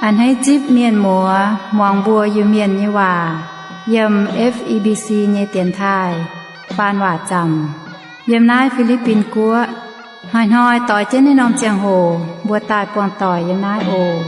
A'hneiv zipv mienh muoz muangx mbuo Iu-Mienh nyei waac yiem F E B C nyei dienx taaih faan waac zaamc yiem naaiv Fi^li^bin Guoqv. Hnoi-hnoi doix jienv naaiv norm ziangh hoc mbuo daaih buangh doic yiem naaiv oc.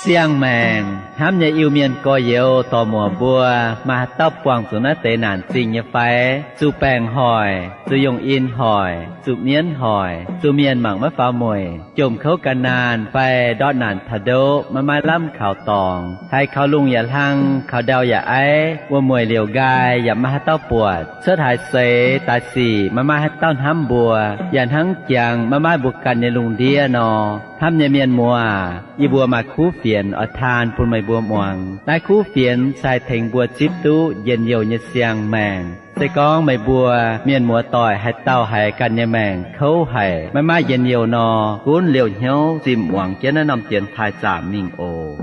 Siang-maengc hnamv nyei Iu-Mienh gorx-youz dorc-muoc mbuo, maaih haaix dauh buangh zuqc naaiv deix naanc zingh nyei fai? Zuqc baengc hoic, zuqc yungh in hoic, zuqc mienv hoic, zuqc mienh mangc maiv faaux mueic, jomc kouv gan naanh fai ndortv naanc taux ndoqv maiv maaih lamh kaux dorngx, haiz kaux lungh yaac hlang, kaux ndau yaac aiv, wuom-mueic liouc nqaai yaac maiv maaih haaix dauh buatc, cuotv haaix seix daaih sic maiv maaih haaix dauh hnamv mbuo, yaac hnangv jangx maiv maaih mbuo ganh nyei lungh ndiev nor. Hnamv nyei mienh muoz, yie mbuo maaih kuv fienx oix taan bun meih mbuo muangx. Naaiv kuv fienx se haih tengx mbuo zipv duqv njien-youh nyei siang-maengc. Se gorngv meih mbuo mienh muoz doic haaix dauh haiz ganh nyei maengc kouv haic, maiv maaih njien-youh nor, gunv liouh hnyouv zinh muangx jienv naaiv norm dienx taaih zaamc mingh oc.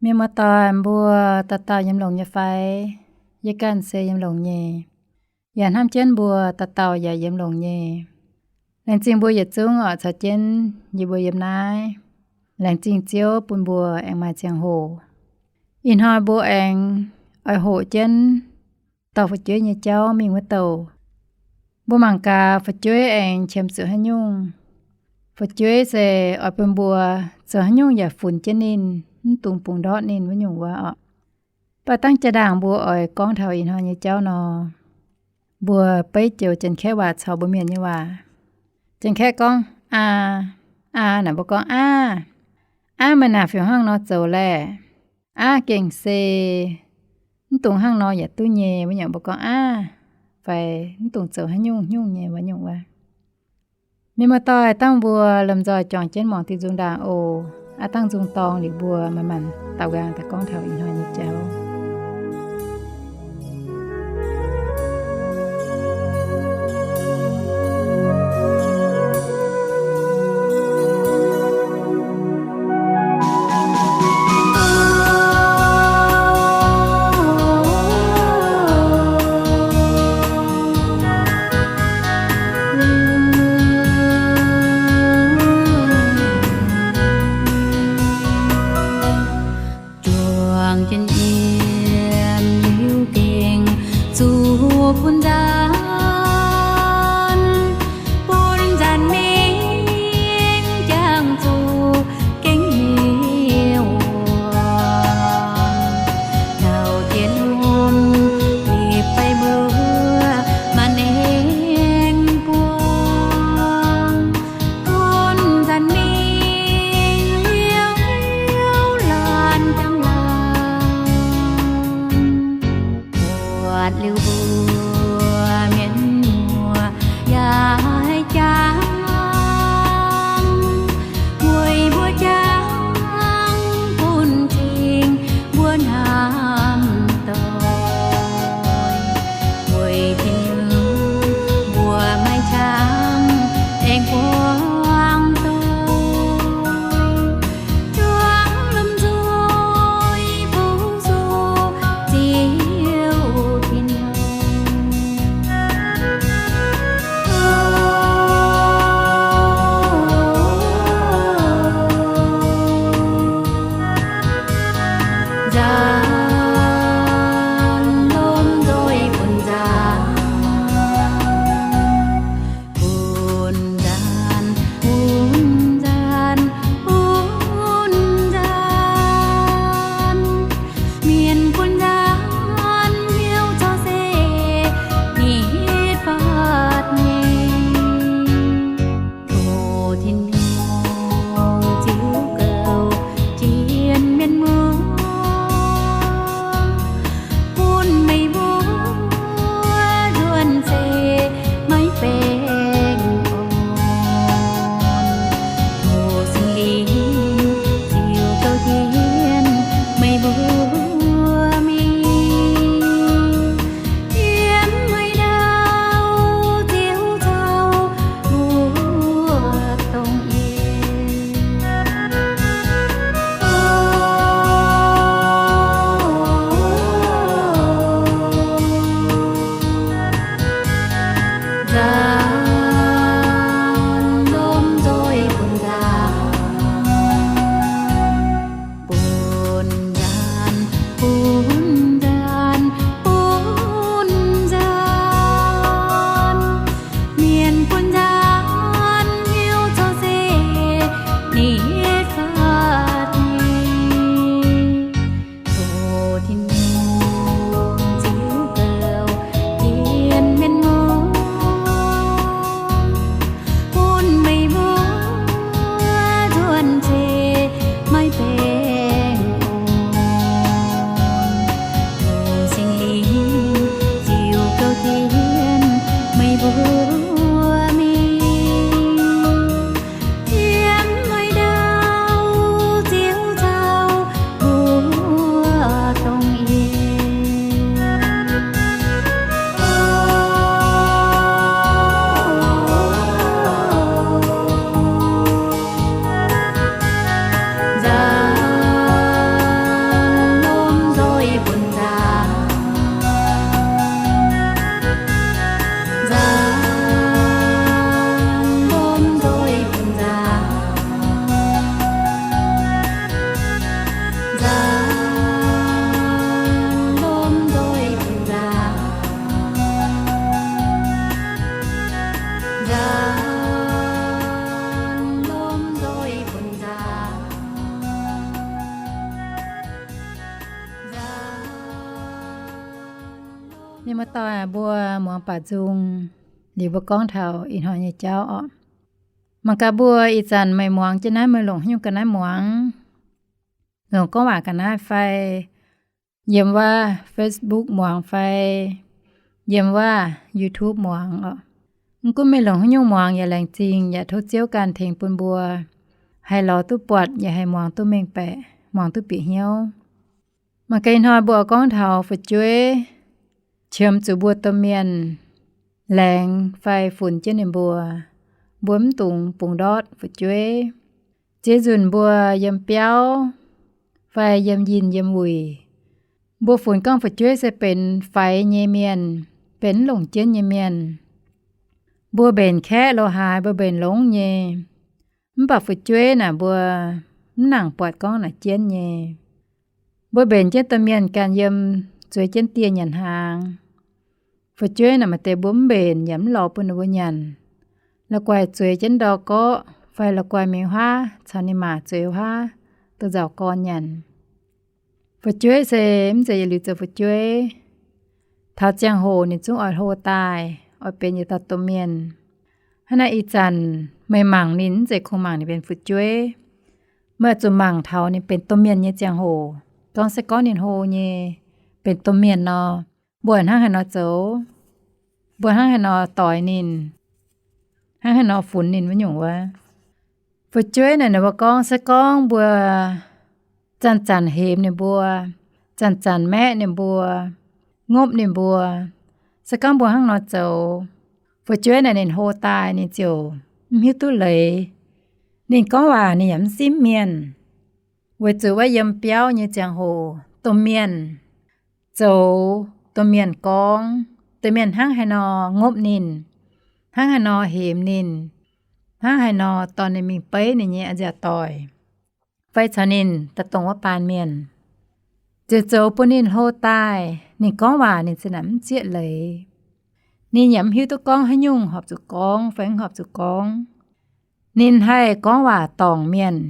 Mienh muoz-doic mbuo, dauh dauh yiem longx nyei fai? Yie ganh se yiem longx nyei. Yaac hnamv jienv mbuo dauh dauh yaac yiem longx nyei. Laengz zingh mbuo yietc zungv oix caux jienv yie mbuo yiem naaiv. Laengz zingh Ziouv bun mbuo aengx maaih ziangh hoc. Ih hnoi mbuo aengx oix hoqc jienv dorh fu'jueiv nyei jauv mingh wuov douh. Mbuo mangc gaax fu'jueiv aengx qiemx zuqc haaix nyungc. Fu'jueiv se oix bun mbuo zoux haaix nyungc yaac funx jienv ninh, mv dungx bungx ndortv ninh wuov nyungc wuov oc. Baac dangv jaa-ndaangc mbuo oix gorngv taux ih hnoi nyei jauv nor, mbuo beiv joux Janx-Kaeqv waac caux mbuo Mienh nyei waac. Janx-Kaeqv gorngv aa, aa naaic mbuo gorngv aav. Aav, meih naaic fih hnangv nor zoux laeh. Aav, gengh se mv dungx hnangv nor yaac duqv nyei wuov nyungc mbuo gorngv aav, fai mv dungx zoux haaix nyungc nyungc nyei wuov nyungc wuov. Mienh muoz-doic, dangh mbuo lomh nzoih juangc jienv muangx diuh nzung ndaangc oc. Aav dangh nzung dorng liuz mbuo manc-manc daaux nqaang daaih gorngv taux ih hnoi nyei jauv. Juangc jienv yie Mienh muoz-doic, mbuo muangx baac nzung liuz mbuo gorngv taux ih hnoi nyei jauv orqc. Mangc gaax mbuo ih zanc meih muangx jienv naaiv, meih longc haaix nyungc ga'naaiv muangx? Longc gorngv waac ga'naaiv fai yiem wuov Facebook muangx fai yiem wuov YouTube muangx orqc. Mv gunv meih longc haaix nyungc muangx yaac laengz zingh, yaac tov Ziouv ganh tengx bun mbuo haih lorz duqv buatc, yaac haih muangx duqv mengh baeqc, muangx duqv bieqc hnyouv. Mangc gaax ih hnoi mbuo gorngv taux fu'jueiv qiemx zuqc mbuo domh mienh laengz fai funx jienv ninh mbuo, mbuo mv dungx bungx ndortv fu'jueiv. Ziex nzunc mbuo yiem biauv fai yiem yinh yiem wuic, mbuo funx gorngv fu'jueiv se benx faix nyei mienh, benx mv longc jienv nyei mienh. Mbuo mbenc kaeqv lo haaix, mbuo mbenc longx nyei. Mv baac fu'jueiv naaic mbuo mv nangc buatc gorngv naaic jienv nyei. Mbuo mbenc jienv domh mienh ganh yiem zueiz jienv dieh nyanc hnaangx. Fu'jueiv naaic maaih deix mbuo mv mbenc yaac mv lorz bun ninh mbuo nyanc. La'guaih zueiz jienv ndau gorqv fai la'guaih mingh huaav caux ninh maa zueiz huaav, duqv nzauc gorn nyanc. Fu'jueiv se mv zeiz yietc liuz zoux fu'jueiv. Taux ziangh hoc ninh zungv oix hlo daaih, oix benx yietc dauh domh mienh. Hnangv naaiv ih zanc meih mangc ninh mv zeiz kungx mangc ninh benx fu'jueiv. Meih oix zuqc mangc taux ninh benx domh mienh nyei ziangh hoc. Gorngv se gorngv ninh hlo nyei, benx domh mienh nor, mbuo hnangv haaix nor zoux, mbuo hnangv haaix nor doix ninh, hnangv haaix nor funx ninh wuov nyungc wuov. Fu'jueiv naaic ninh mbuo gorngv se gorngv mbuo zanc-zanc hemx ninh mbuo, zanc-zanc maeqv ninh mbuo, ngopv ninh mbuo, se gorngv mbuo hnangv nor zoux, fu'jueiv naaic ninh hlo daaih ninh ziouc mv hiuv duqv leiz. Ninh gorngv waac ninh yaac mv simv mienh. Weic zuqc wuov yiem biauv nyei ziangh hoc domh mienh zoux, domh mienh gorngv, domh mienh hnangv haaix nor ngopv ninh, hnangv haaix nor hemx ninh, hnangv haaix nor dorh ninh mingh beiv ninh nyei a'nziaauc doic, fai caux ninh daaih dongh wuov baan mienh, ziouc zoux bun ninh hlo daaih ninh gorngv waac ninh za'naaic mv zieqv leiz. Ninh yaac mv hiuv duqv gorngv haaix nyungc horpc zuqc gorngv fai mv horpc zuqc gorngv. Ninh haih gorngv waac dorngc mienh,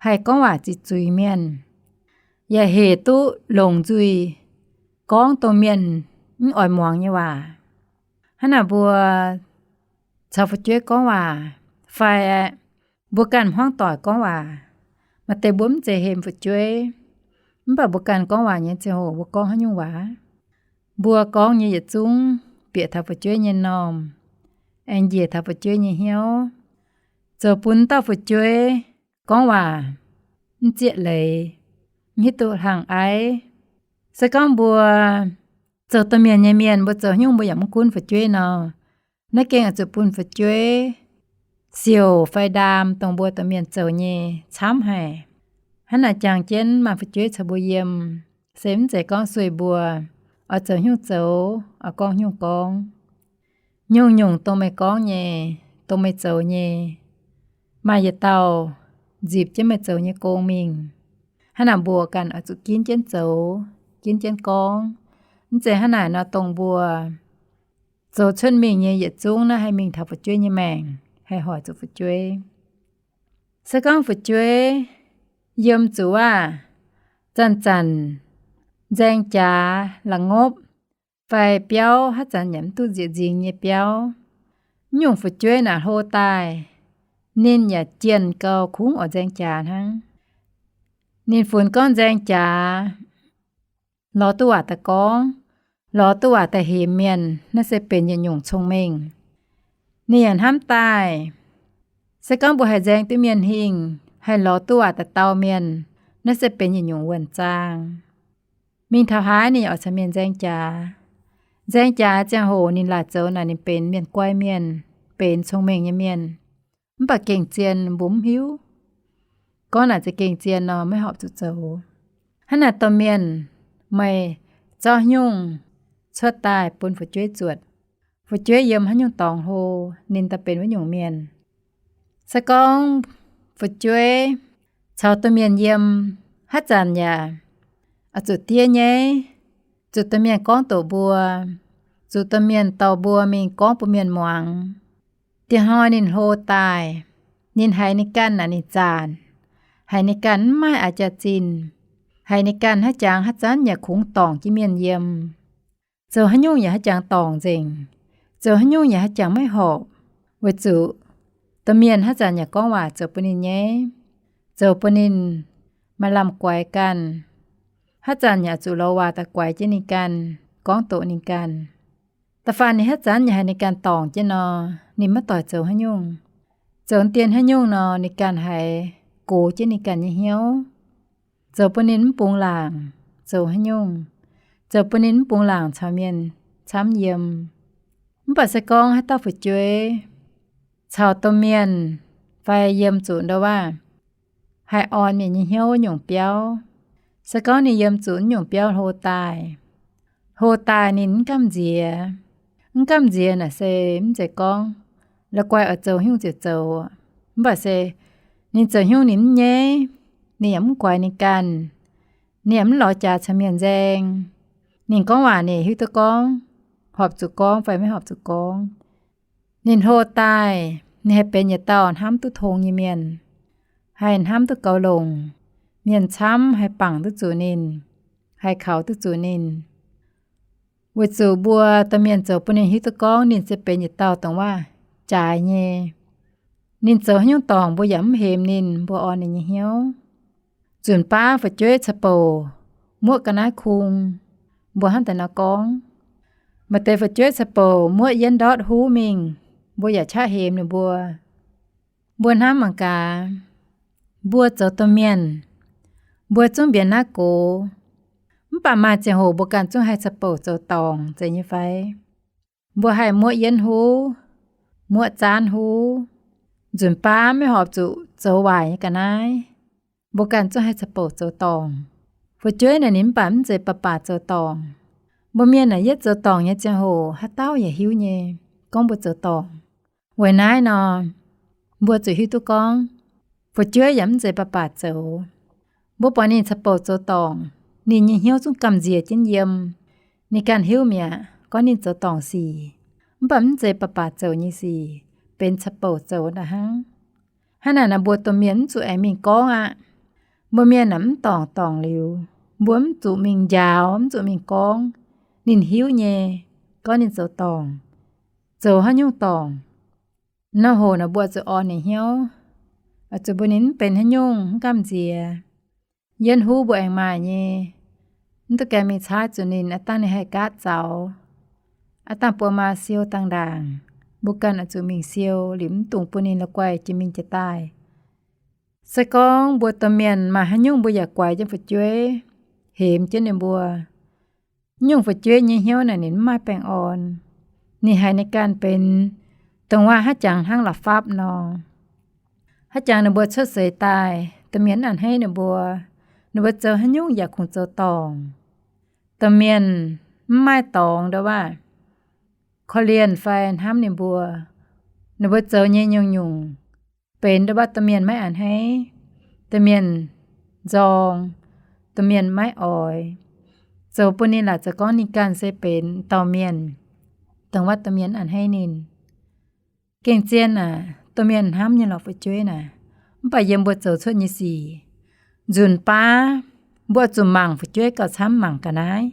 haih gorngv waac ziqc zuiz mienh, yaac hec duqv longc nzuih gorngv dongh mienh mv oix muangx nyei waac. Hnangv naaic mbuo caux fu'jueiv gorngv waac fai mbuo ganh hmuangv doic gorngv waac, maaih deix mbuo mv zeiz hemx fu'jueiv, mv baac mbuo ganh gorngv waac nyei ziangh hoc mbuo gorngv haaix nyungc waac, mbuo gorngv nyei yietc zungv bieqc taux fu'jueiv nyei m'normh, aengx njiec taux fu'jueiv nyei hnyouv, zoux bun dauh fu'jueiv gorngv waac mv zieqv leiz, mv hiuv duqv hlang aiv. Se gorngv mbuo zoux domh mienh nyei mienh, mbuo zoux haaix nyungc mbuo yaac mv gunv fu'jueiv nor, naaiv gengh oix zuqc bun fu'jueiv siouc fai ndaam dongh mbuo domh mienh zoux nyei camv haic. Hnangv naaic jangx jienv maaih fu'jueiv caux mbuo yiem, se mv zeiz gorngv sueih mbuo oix zoux haaix nyungc zoux, oix gorngv haaix nyungc gorngv. Nyungc-nyungc dongh meih gorngv nyei, dongh meih zoux nyei, maaih yietc dauh nzipc jienv meih zoux nyei gong mingh. Hnangv naaic mbuo ganh oix zuqc ginv jienv zoux, ginv jienv gorngv. Mv zeiz hnangv naaic nor dongh mbuo zoux cuotv mingh nyei yietc zungv naaiv haih mingh taux fu'jueiv nyei maengc, haih hoic zuqc fu'jueiv. Se gorngv fu'jueiv yiem zuqc waac zanc-zanc nzaeng jaax la'ngopv, fai biauv haaix zanc yaac mv duqv nzieqc nzingx nyei biauv, mv nyungc fu'jueiv naaic hlo daaih, ninh yaac jienh gau kungx oix nzaeng jaax hnangv. Ninh funx gorngv nzaeng jaax, lorz duqv waac daaih gorngv, lorz duqv waac daaih hemx mienh, naaiv se benx yietc nyungc cong-mengh. Ninh yaac hnamv daaih, se gorngv mbuo haih nzaeng duqv mienh hingh, haih lorz duqv waac daaih dau mienh, naaiv se benx yietc nyungc wuonh zaang. Mingh taux haaix ninh yaac oix caux mienh nzaeng jaax. Nzaeng jaax ziangh hoc ninh laaic zoux naaic ninh benx mienh guai mienh, benx cong-mengh nyei mienh. Mv baac gengh zien mbuo mv hiuv. Gorngv naaic za'gengh zien nor maiv horpc zuqc zoux. Hnangv naaic domh mienh, meih zorqv haaix nyungc cuotv daaih bun fu'jueiv zuotc, fu'jueiv yiem haaix nyungc dorngx hlo, ninh daaih benx wuov nyungc mienh. Se gorngv fu'jueiv caux domh mienh yiem haaix zanc yaac oix zuqc diev nyaiv, zuqc domh mienh gorngv doqc mbuo, zuqc domh mienh dorh mbuo mingh gorngv bun mienh muangx. Dieh hnoi ninh hlo daaih, ninh haiz ninh ganh naaic ninh zaanc, haiz ninh ganh mv maaih aax jaax-zinh, haiz ninh ganh haaix jangx haaix zanc yaac kungx dorngc jienv mienh yiem. Zoux haaix nyungc yaac haaix jangx dorngc nzengc. Zoux haaix nyungc yaac haaix jangx maiv horpc, weic zuqc domh mienh haaix zanc yaac gorngv waac zoux bun ninh nyaiv, zoux bun ninh maaih lamh guaix ganh. Haaix zanc yaac zuqc lorz waac daaih guaix jienv ninh ganh, gorngv doqc ninh ganh. Da'faanh ninh haaix zanc yaac haiz ninh ganh dorngc jienv nor, ninh maiv doic zoux haaix nyungc. Zoux dien haaix nyungc nor, ninh ganh haiz gox jienv ninh ganh nyei hnyouv, zoux bun ninh mv bungx laangc zoux haaix nyungc, zoux bun ninh mv bungx laangc caux mienh camv yiem. Mv baac se gorngv haaix dauh fu'jueiv caux domh mienh fai yiem zuqc ndo waac haih orn mienh nyei hnyouv nyungc biauv, se gorngv ninh yiem zuqc nyungc biauv hlo daaih, hlo daaih ninh mv gamh nziex. Mv gamh nziex naaic se mv zeiz gorngv la'guaih oix zoux haaix nyungc ziouc zoux, mv baac se ninh zoux haaix nyungc ninh mv nyaiv, ninh yaac mv guaix ninh ganh, ninh yaac mv lorz jaax caux mienh nzaeng. Ninh gorngv waac ninh hiuv duqv gorngv, horpc zuqc gorngv fai maiv horpc zuqc gorngv. Ninh hlo daaih ninh haih benx yietc dauh hnamv duqv tong nyei mienh, haih hnamv duqv goux longc, mienh camv haih bangc duqv zuqc ninh, haih kaux duqv zuqc ninh. Weic zuqc mbuo domh mienh zoux bun ninh hiuv duqv gorngv ninh se benx yietc dauh dongh waac jaaix nyei. Ninh zoux haaix nyungc dorngc mbuo yaac mv hemx ninh, mbuo orn ninh nyei hnyouv. Nzunc baav fu'jueiv ca'bouc muoqv ga'naaiv kung, mbuo hnamv deix nor gorngv, maaih deix fu'jueiv ca'bouc muoqv yienv ndortv huv mingh, mbuo yaac qaqv hemx ninh mbuo. Mbuo hnamv mangc gaax, mbuo zoux domh mienh, mbuo zungv mbienx naaiv gox, mv baac maaih ziangh hoc mbuo ganh zungv haih ca'bouc zoux dorngc zeiz nyei fai? Mbuo haih muoqv yienv huv, muoqv zaanv huv, nzunc baav maiv horpc zuqc zoux waaic nyei ga'naaiv, mbuo ganh zungv haih ca'bouc zoux dorngc. Fu'jueiv naaic ninh mv baac mv zeiz baac baac zoux dorngc. Mbuo mienh naaic yietv zoux dorngc nyei ziangh hoc haaix dauh yaac hiuv nyei, gorngv mbuo zoux dorngc. Weic naaiv nor, mbuo zuqc hiuv duqv gorngv, fu'jueiv yaac mv zeiz baac baac zoux. Mbuo buatc ninh ca'bouc zoux dorngc, ninh nyei hnyouv zungv gamh nziex jienv yiem. Ninh ganh hiuv mi'aqv gorngv ninh zoux dorngc sic, mv baac mv zeiz baac baac zoux nyei sic, benx ca'bouc zoux nda'hnangv. Hnangv naaic nor mbuo domh mienh mv zuqc aengx mingh gorngv aqv. Mbuo mienh naaic mv dorngc dorngc liuz, mbuo mv zuqc mingh njaaux, mv zuqc mingh gorngv. Ninh hiuv nyei, gorngv ninh zoux dorngc, zoux haaix nyungc dorngc. Nor hoc naaic mbuo zuqc orn ninh hnyouv, zuqc mbuo ninh mv benx haaix nyungc, mv gamh nziex. Yienv huv mbuo aengx maaih nyei, mv duqv gaengh mingh caaiv zuqc ninh, aav dangh ninh haih gaatv zaux, aav dangh buo maa siou dangh ndaangc, mbuo ganh oix zuqc mingh siou liuz mv dungx bun ninh la'guaih jiex mingh jiex daaih. Se gorngv mbuo domh mienh maaih haaix nyungc mbuo yaac guaix jienv fu'jueiv, hemx jienv ninh mbuo, nyungc fu'jueiv nyei hnyouv naaic ninh mv maaih baengh orn. Ninh haiz ninh ganh benx dongh waac haaix jangx hnangv la'fapv nor. Haaix jangx ninh mbuo cuotv seix daaih, domh mienh mv a'hneiv ninh mbuo, ninh mbuo zoux haaix nyungc yaac kungx zoux dorngc. Domh mienh mv maaih dorngx ndo waac korv-lienh fai hnamv ninh mbuo. Ninh mbuo zoux nyei nyungc-nyungc benx ndo baav domh mienh maiv a'hneiv, domh mienh nzorng, domh mienh maiv oix, zoux bun ninh laaic zoux gorngv ninh ganh se benx dauh mienh, dongh waac domh mienh a'hneiv ninh. Gengh zien aac, domh mienh hnamv nyei lorqc fu'jueiv naaic, mv baac yiem mbuo zoux cuotv nyei sic, nzunc baav mbuo oix zuqc mangc fu'jueiv gauh camv mangc ga'naaiv,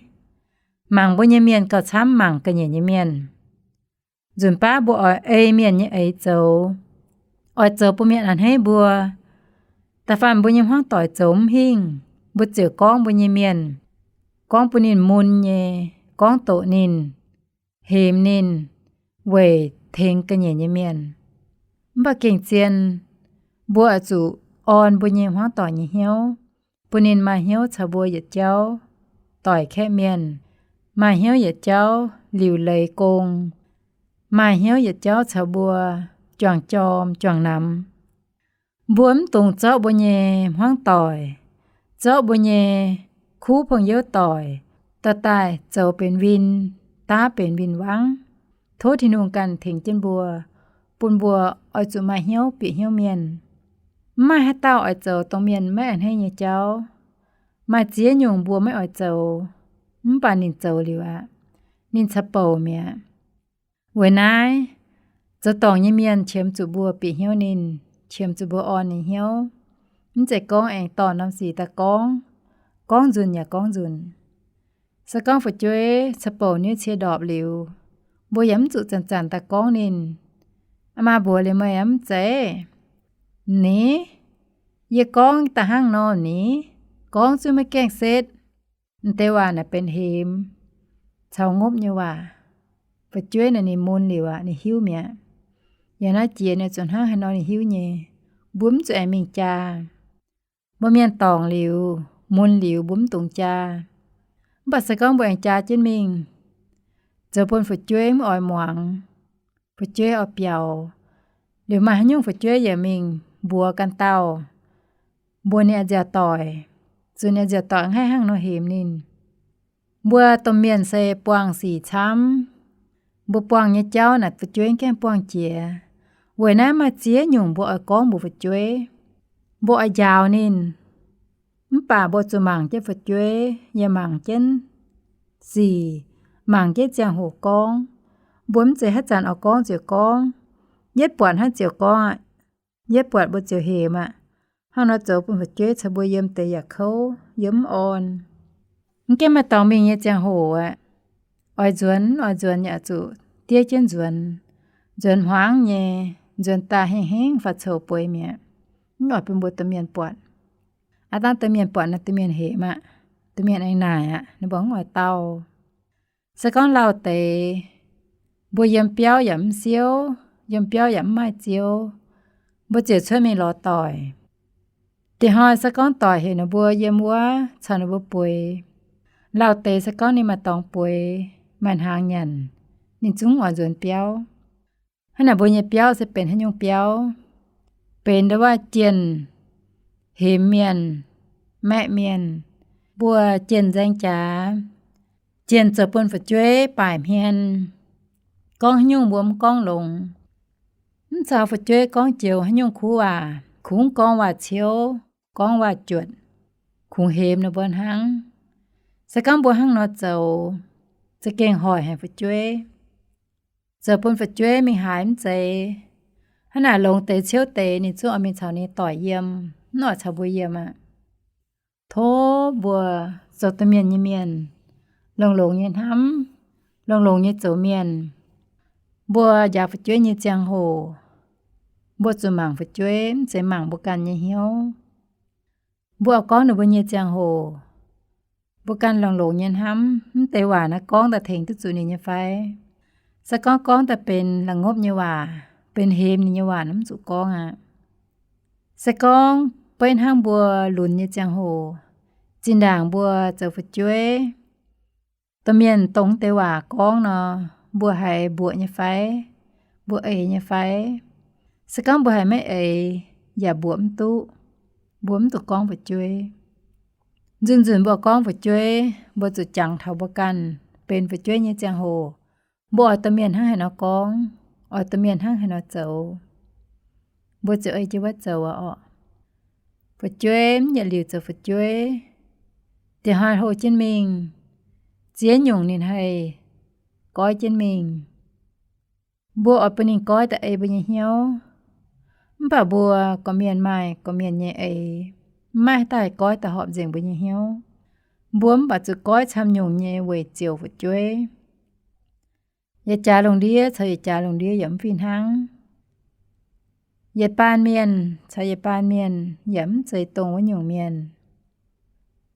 mangc mbuo nyei mienh gauh camv mangc ga'nyiec nyei mienh. Nzunc baav mbuo oix ei mienh nyei eix zoux, oix zoux bun mienh a'hneiv mbuo. Da'faanh mbuo nyei hmuangv doic zoux mv hingh, mbuo ziouc gorngv mbuo nyei mienh, gorngv bun ninh mun nyei, gorngv doqc ninh, hemx ninh, weic tengx ga'nyiec nyei mienh. Mv baac gengh zien, mbuo oix zuqc orn mbuo nyei hmuangv doic nyei hnyouv, bun ninh maaih hnyouv caux mbuo yietc jauv doic kaeqv mienh, maaih hnyouv yietc jauv liuc leiz gong, maaih hnyouv yietc jauv caux mbuo juangc jorm juangc namx. Mbuo mv dungx zorqv mbuo nyei hmuangv doic, zorqv mbuo nyei kuv pong-youv doic, dorh daaih zoux benx win, daav benx win-wangv. Tov Tin-Hungh ganh tengx jienv mbuo, bun mbuo oix zuqc maaih hnyouv bieqc hnyouv mienh. Mv maaih haaix dauh oix zoux dongh mienh maiv a'hneiv nyei jauv. Maaih ziex nyungc mbuo maiv oix zoux, mv baac ninh zoux liuz aqv. Ninh caux bouc mi'aqv. Weic naaiv, zoux dorngc nyei mienh qiemx zuqc mbuo bieqc hnyouv ninh, qiemx zuqc mbuo orn ninh hnyouv. Mv zeiz gorngv aengx dorh norm sic daaih gorngv, gorngv nzunc yaac gorngv nzunc. Se gorngv fu'jueiv ca'bouc nyei cie ndorpc liuz, mbuo yaac mv zuqc zanc-zanc daaih gorngv ninh, Aa maa mbuox liuz meih aqv mv zeiz? Ni, yie gorngv da'hnangv nor ni, gorngv zuqc maiv gaengh setv. M'deix waac naaic benx hemx caux ngopv nyei waac. Fu'jueiv naaic ninh mun liuz aqv, ninh hiuv mi'aqv. Yaac naaiv jiex ninh zuqc hnangv haaix nor ninh hiuv nyei. Mbuo mv zuqc aengx mingh jaa. Mbuo mienh dorngc liuz, mun liuz mbuo mv dungx jaa. Mv baac se gorngv mbuo aengx jaa jienv mingh, zoux bun fu'jueiv mv oix muangx, fu'jueiv oix biaux, liuz maaih haaix nyungc fu'jueiv yaac mingh mbuox ganh dauh, mbuox ninh nyei nziaauc doic, zuqc ninh nyei nziaauc doic mv haih hnangv nor hemx ninh. Mbuo domh mienh se buangh sic camv. Mbuo buangh nyei jauv naaic fu'jueiv mv gaengh buangh jiex. Weic naaiv maaih ziex nyungc mbuo oix gorngv mbuox fu'jueiv. Mbuo oix njaaux ninh, mv baac mbuo zuqc mangc jienv fu'jueiv, yaac mangc jienv sic, mangc jienv ziangh hoc gorngv. Mbuo mv zeiz haaix zanc oix gorngv ziouc gorngv, yietv buatc hnangv ziouc gorngv aqv. Yietv buatc mbuo ziouc hemx aqv. Hnangv nor zoux bun fu'jueiv caux mbuo yiem deix yaac kouv, yiem mv orn. Mv gaengh maaih dorngx mingh nyei ziangh hoc aqv, oix nzuonx, oix nzuonx yaac zuqc diev jienv nzuonx. Nzuonx hmuangv nyei, nzuonx daaih hengh hengv faaux coux bueix mi'aqv. Mv oix bun mbuo domh mienh buatc. Aav dangh domh mienh buatc naaic domh mienh hemx aqv. Domh mienh aengx naaic aqv, ninh mbuo mv oix dau. Se gorngv lauh deix, mbuo yiem biauv yaac mv siouv, yiem biauv yaac mv maaih ziouv, mbuo ziouc cuotv mingh lorz doic. Diex hnoi se gorngv doic heuc ninh mbuo yiem wuov caux ninh mbuo bueix. Lauh deix se gorngv ninh maaih dorngx bueix, maaih hnaangx nyanc, ninh zungv oix nzuonx biauv. Hnangv naaic mbuo nyei biauv se benx haaix nyungc biauv? Benx ndau wuov jienh hemx mienh, maeqv mienh, mbuo jienh nzaeng jaax, jienh zoux bun fu'jueiv baaic hmien, gorngv haaix nyungc mbuo mv gorngv longx. Mv caux fu'jueiv gorngv joux haaix nyungc kuv waac, kungx gorngv waac ciouv, gorngv waac juotc, kungx hemx ninh mbuo hnangv. Se gorngv mbuo hnangv nor zoux, za'gengh hoic haic fu'jueiv, zoux bun fu'jueiv mingh haaix mv zeiz. Hnangv naaic longx deix ciouv deix ninh zungv oix mingh caux ninh doic yiem, mv oix caux mbuo yiem aqv. Tov mbuo zoux domh mienh nyei mienh, longx-longx nyei hnamv, longx-longx nyei zoux mienh. Mbuo njaaux fu'jueiv nyei ziangh hoc, mbuo zuqc mangc fu'jueiv, mv zeiz mangc mbuo ganh nyei hnyouv. Mbuo oix gorngv ninh mbuo nyei ziangh hoc, mbuo ganh longx-longx nyei hnamv, mv deix waac naaiv gorngv daaih tengx duqv zuqc ninh nyei fai? Se gorngv gorngv daaih benx la'ngopv nyei waac, benx hemx ninh nyei waac, mv zuqc gorngv aqv. Se gorngv beiv hnangv mbuo lunx nyei ziangh hoc, zinh ndaangc mbuo zoux fu'jueiv, domh mienh dongh deix waac gorngv nor, mbuo haiz mbuoqc nyei fai? Mbuo eix nyei fai? Se gorngv mbuo haiz maiv eix, yaac mbuoqc mv duqv. Mbuo mv zuqc gorngv fu'jueiv. Nzunc-nzunc mbuo gorngv fu'jueiv, mbuo zuqc jangx taux mbuo ganh benx fu'jueiv nyei ziangh hoc, mbuo oix domh mienh hnangv haaix nor gorngv, oix domh mienh hnangv haaix nor zoux, mbuo ziouc ei jienv wuov zoux aqv orqc. Fu'jueiv mv yietc liuz zoux fu'jueiv. Diex hnoi hlo jienv mingh, ziex nyungc ninh haih goiv jienv mingh. Mbuo oix bun ninh goiv daaih ei mbuo nyei hnyouv. Mv baac mbuo gorqv-mienh maaih gorqv-mienh nyei eix, mv maaih daaih goiv daaih horpc nzengc mbuo nyei hnyouv. Mbuo mv baac zuqc goiv camv nyungc nyei weic ziouc fu'jueiv. Yietc jaax lungh ndiev caux yietc jaax lungh ndiev yaac mv fih hnangv. Yietc baan mienh caux yietc baan mienh yaac mv zeiz dongh wuov nyungc mienh.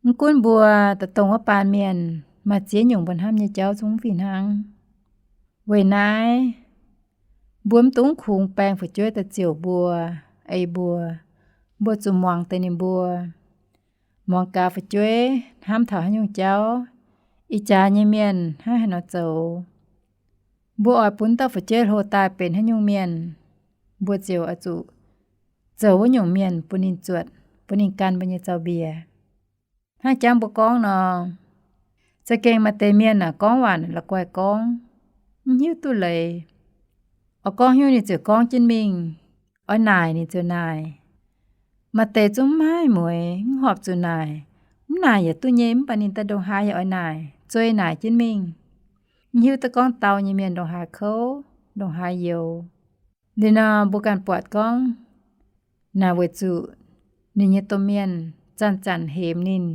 Mv gunv mbuo daaih dongh wuov baan mienh, maaih ziex nyungc mbuo hnamv nyei jauv zungv mv fih hnangv. Weic naaiv, mbuo mv dungx kungx baeng fu'jueiv daaih ziouc mbuo, ei mbuo. Mbuo zuqc muangx deix ninh mbuo, muangx gaax fu'jueiv hnamv taux haaix nyungc jauv, ih jaax nyei mienh hnangv haaix nor zoux. Mbuo oix bun dauh fu'jueiv hlo daaih benx haaix nyungc mienh, mbuo ziouc oix zuqc zoux wuov nyungc mienh bun ninh zuotc, bun ninh gan mbuo nyei zaux-mbiec. Hnangv jangv mbuo gorngv nor, za'gengh maaih deix mienh aah, gorngv waac la'guaih gorngv, mv hiuv duqv leiz. Oix gorngv haaix nyungc ninh ziouc gorngv jienv mingh, oix naaic ninh ziouc naaic. Maaih deix zungv mv maaih mueix, mv horpc zuqc naaic. Mv naaic yaac duqv nyei, mv baac ninh daaih ndongc haaix yaac oix naaic, zueih naaic jienv mingh. Mv hiuv duqv gorngv dau nyei mienh ndongc haaix kouv, ndongc haaix youx. Liuz nor mbuo ganh buatc gorngv, naaic weic zuqc ninh nyei domh mienh zanc-zanc hemx ninh,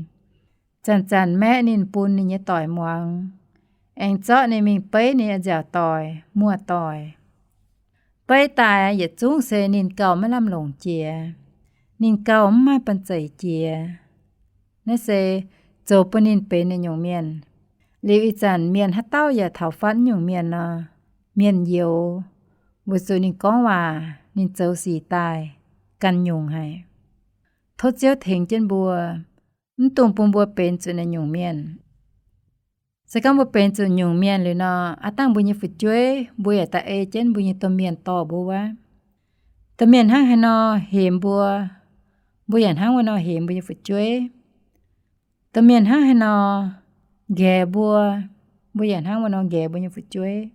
Zanc-zanc maeqv ninh bun ninh nyei doic muangx, aengx zorqv ninh mingh beiv ninh nyei nziaauc doic, muoz-doic. Beiv daaih yietc zungv se ninh gauh maiv lamh longc jiex, ninh gauh mv maaih banh zeic jiex. Naaiv se zoux bun ninh benx naaiv nyungc mienh. Liuz ih zanc mienh haaix dauh yaac taux fatv nyungc mienh nor, mienh youx, weic zuqc ninh gorngv waac, ninh zoux sic daaih ganh nyungc haic. Tov Ziouv tengx jienv mbuo, mv dungx bun mbuo benx zuqc naaiv nyungc mienh. Se gorngv mbuo benx zuqc nyungc mienh liuz nor, aav dangh mbuo nyei fu'jueiv mbuo yaac da'ei jienv mbuo nyei domh mienh dorh mbuo wuov. Domh mienh hnangv haaix nor hemx mbuo, mbuo yaac hnangv wuov nor hemx mbuo nyei fu'jueiv. Domh mienh hnangv haaix nor nqaeqc mbuo, mbuo yaac hnangv wuov nor nqaeqc mbuo nyei fu'jueiv.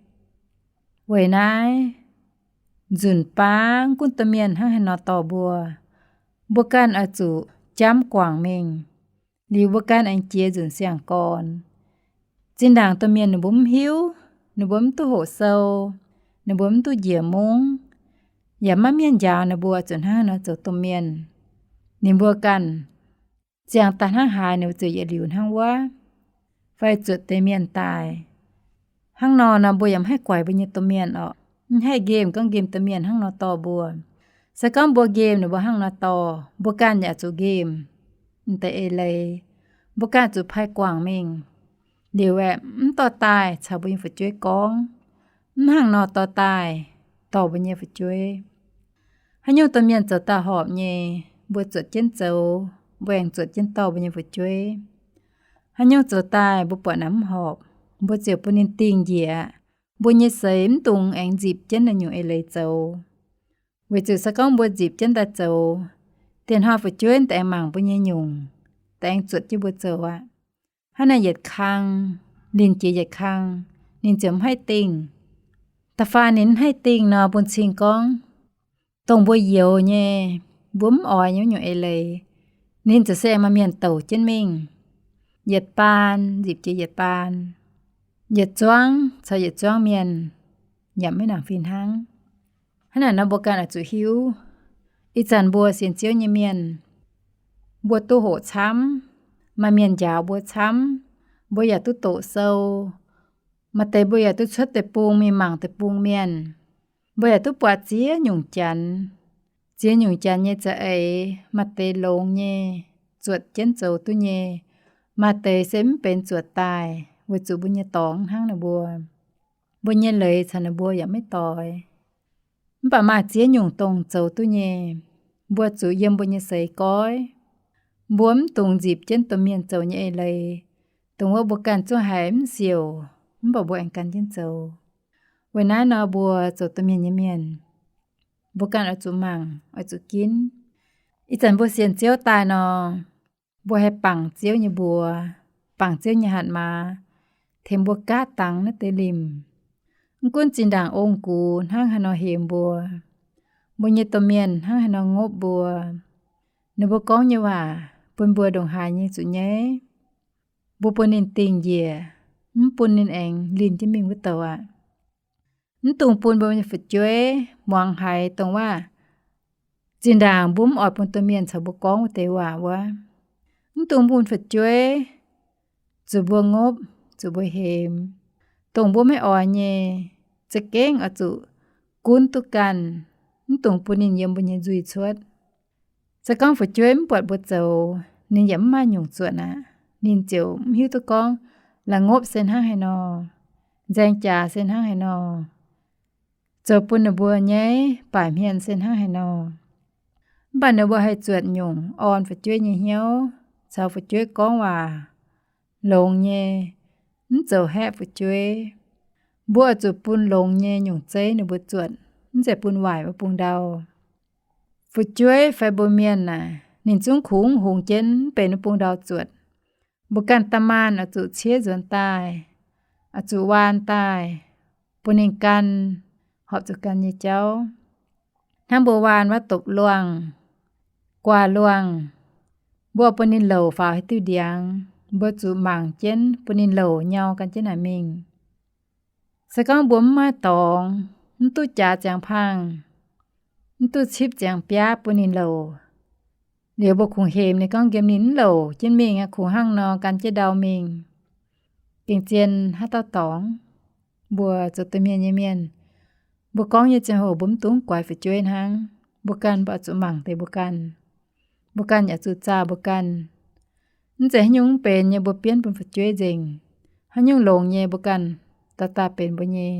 Weic naaiv, nzunc baav gunv domh mienh hnangv haaix nor dorh mbuo, mbuo ganh oix zuqc jamv guangc mingh. Liuz mbuo ganh aengx jiex nzunc siang-gorn. Zinh ndaangc domh mienh ninh mbuo mv hiuv, ninh mbuo mv duqv hoqc sou, ninh mbuo mv duqv njiec mungv, yaac maiv mienh njaaux ninh mbuo zuqc hnangv haaix nor zoux domh mienh. Ninh mbuo ganh ziangh daaih hnangv haaix, ninh mbuo ziouc yietc liuz hnangv wuov, fai zuotc deix mienh daaih. Hnangv nor nor mbuo yaac mv haih guaix mbuo nyei domh mienh orqc. Mv haih nqemh gorngv nqemh domh mienh hnangv nor dorh mbuo. Se gorngv mbuo nqemh ninh mbuo hnangv nor dorh, mbuo ganh yaac zuqc nqemh m'deix eix leiz. Mbuo ganh zuqc pai guangc mingh. Liuz aeqv, mv dorh daaih caux mbuo nyei fu'jueiv gorngv, mv hnangv nor dorh daaih dorh mbuo nyei fu'jueiv. Haaix nyungc domh mienh zoux daaih horpc nyei, mbuo zuotc jienv zoux, mbuo aengx zuotc jienv dorh mbuo nyei fu'jueiv. Haaix nyungc zoux daaih mbuo buatc naaic mv horpc, mbuo ziouc bun ninh dingh njiec. Mbuo nyei seix mv dungx aengx nzipc jienv naaiv nyungc eix leiz zoux. Weic zuqc se gorngv mbuo nzipc jienv daaih zoux, dieh hnoi fu'jueiv daaih aengx mangc mbuo nyei nyungc, daaih aengx zuotc jienv mbuo zoux aqv. Hnangv naaic yietc kang, ninh jiex yietc kang, ninh ziouc mv haih dingh. Da'faanh ninh mv haih dingh nor, bun cing gorngv dongh mbuo youx nyei, mbuo mv oix nyei wuov nyungc eix leiz, ninh ziouc se aengx maaih mienh douc jienv mingh. Yietc baan nzipc jiex yietc baan, yietc zuangv caux yietc zuangv mienh, yaac maiv nangc fih hnangv. Hnangv naaic nor mbuo ganh oix zuqc hiuv, ih zanc mbuo sienx Ziouv nyei mienh, mbuo duqv hoqc camv, maaih mienh njaaux mbuo camv, mbuo yaac duqv doqc sou, maaih deix mbuo yaac duqv cuotv deic-bung mingh mangc deic-bung mienh, mbuo yaac duqv buatc ziex nyungc Janx. Ziex nyungc Janx nyei za'eix, maaih deix longx nyei, zuotc jienv zoux duqv nyei, maaih deix se mv benx zuotc daaih, weic zuqc mbuo nyei dorngx hnangv ninh mbuo. Mbuo nyei leiz caux ninh mbuo yaac maiv doix. Mv baac maaih ziex nyungc dongh zoux duqv nyei. Mbuo zuqc yiem mbuo nyei seix goiv. Mbuo mv dungx nzipc jienv domh mienh zoux nyei eix leiz, dongh wuov mbuo ganh zungv haiz mv siouc, mv baac mbuo aengx gan jienv zoux. Weic naaiv nor mbuo zoux domh mienh nyei mienh, mbuo ganh oix zuqc mangc, oix zuqc ginv. Ih zanc mbuo sienx Ziouv daaih nor, mbuo haih bangc Ziouv nyei mbuox, bangc Ziouv nyei hatc maaz, tengx mbuo gaatv dangx naaiv deix limc. Mv gunv zinh ndaangc ong-gux hnangv haaix nor hemx mbuo, mbuo nyei domh mienh hnangv haaix nor ngopv mbuo, ninh mbuo gorngv nyei waac bun mbuo ndongc haaix nyei zuqc nyaiv. Mbuo bun ninh dingh njiec, mv bun ninh aengx linh jienv mingh wuov douc aqv. Mv dungx bun mbuo nyei fu'jueiv muangx haiz dongh waac zinh ndaangc mbuo mv oix bun domh mienh caux mbuo gorngv wuov deix waac wuov. Mv dungx bun fu'jueiv zuqc mbuo ngopv, zuqc mbuo hemx. Dongh mbuo maiv oix nyei, za'gengh oix zuqc gunv duqv ganh, mv dungx bun ninh yiem mbuo nyei nzuih cuotv. Se gorngv fu'jueiv mv buatc mbuo zoux, ninh yaac mv maaih nyungc zuotc aqv. Ninh ziouc mv hiuv duqv gorngv la'ngopv se hnangv haaix nor, nzaeng jaax se hnangv haaix nor, zoux bun ninh mbuo nyaiv baaic hmien se hnangv haaix nor. Mv baac ninh mbuo haih zuotc nyungc orn fu'jueiv nyei hnyouv, caux fu'jueiv gorngv waac longx nyei, mv zoux haeqv fu'jueiv. Mbuo oix zuqc bun longx nyei nyungc zeiv ninh mbuo zuotc, mv zeiz bun waaic wuov bung ndau. Fu'jueiv fai mbuo mienh naaic, ninh zungv kungx hungx jienv mv benx wuov bung ndau zuotc. Mbuo ganh da'maanh oix zuqc ciev nzuonx daaih, oix zuqc waan daaih, bun ninh gan, horpc zuqc gan nyei jauv. Hnangv mbuo waan wuov dopc luangh, guaax luangh, mbuo bun ninh louc faaux haaix diuh ndiangx, mbuo zuqc mangc jienv bun ninh louc nyau gan jienv naaic mingh. Se gorngv mbuo mv maaih dorngx, mv duqv jaax ziangx pangh, mv duqv cipv ziangx biaav bun ninh louc, Liuz mbuo kungx hemx ninh gorngv nqemh ninh mv louc jienv mingh aqv, kungx hnangv nor gan jienv ndau mingh. Gengh zien haaix dauh dorngx, mbuo zoux domh mienh nyei mienh, mbuo gorngv nyei ziangh hoc mbuo mv dungx guaix fu'jueiv hnangv. Mbuo ganh mbuo oix zuqc mangc deix mbuo ganh. Mbuo ganh yaac zuqc zaah mbuo ganh. Mv zeiz haaix nyungc mv benx nyei mbuo bienv bun fu'jueiv nzengc. Haaix nyungc longx nyei mbuo ganh daaih daaih benx mbuo nyei.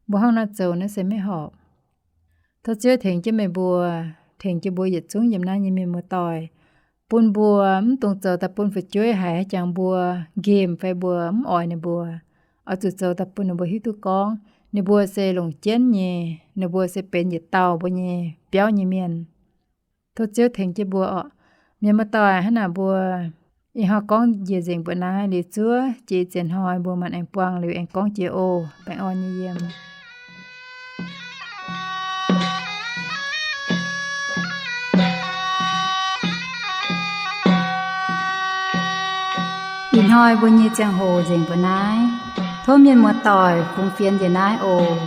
Mbuo hnangv naaiv zoux naaiv se maiv horpc. Tov Ziouv tengx jienv meih mbuo, tengx jienv mbuo yietc zungv yiem naaiv nyei mienh muoz-doic, bun mbuo mv dungx zoux daaih bun fu'jueiv haiz jangx mbuo nqemh fai mbuo mv oix ninh mbuo. Oix zuqc zoux daaih bun ninh mbuo hiuv duqv gorngv ninh mbuo se longc jienv nyei, ninh mbuo se benx yietc dauh mbuo nyei biauv nyei mienh. Tov Ziouv tengx jienv mbuo oc. Mienh muoz-doic, hnangv naaic mbuo ih hnoi gorngv njiec nzengc mbuo naaiv. Liuz zuov jiex ih ziex hnoi mbuo maanc aengx buangh liuz aengx gorngv jiex oc. Baengh orn nyei yiem. Ih hnoi mbuo nyei ziangh hoc nzengc mbuo naaiv. Tov mienh muoz-doic fungx fienx njiec naaiv oc.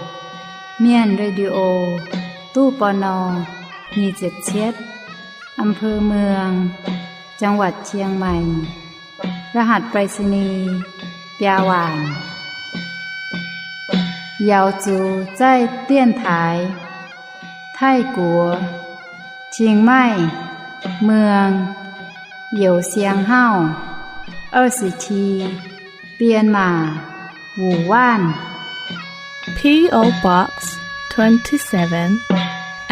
Mienh Radio, ตู้ ปณ. nyic ziepc cietv, อำเภอเมือง จังหวัดเชียงใหม่ รหัสไปรษณีย์ biaa waanc. Yaux zuqc zaih dienx taaix Taiv-Guoqv, Qingmai, เมือง Youh Siang Hauv, 二十七, Bienh Maac, Wuc Waanv. P O Box twenty-seven,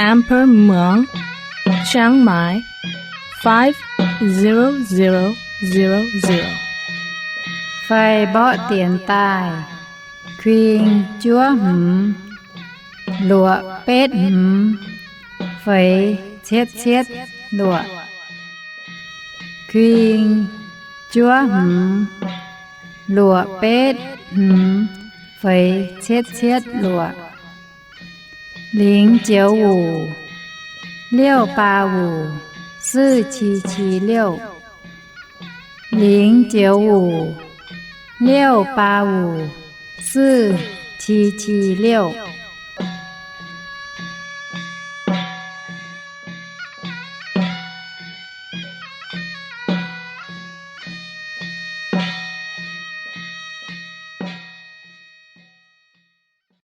Amber Muang, Chiang Mai, five zero zero zero zero. Fai mborqv dienx daaih, kuing juov hmz, luoqc betv hmz, feix cietv cietv luoqc. Kuing juov hmz, luoqc betv hmz, feix cietv cietv luoqc. 零九五, 六八五, 四七七六. 零九五, 六八五, 四七七六.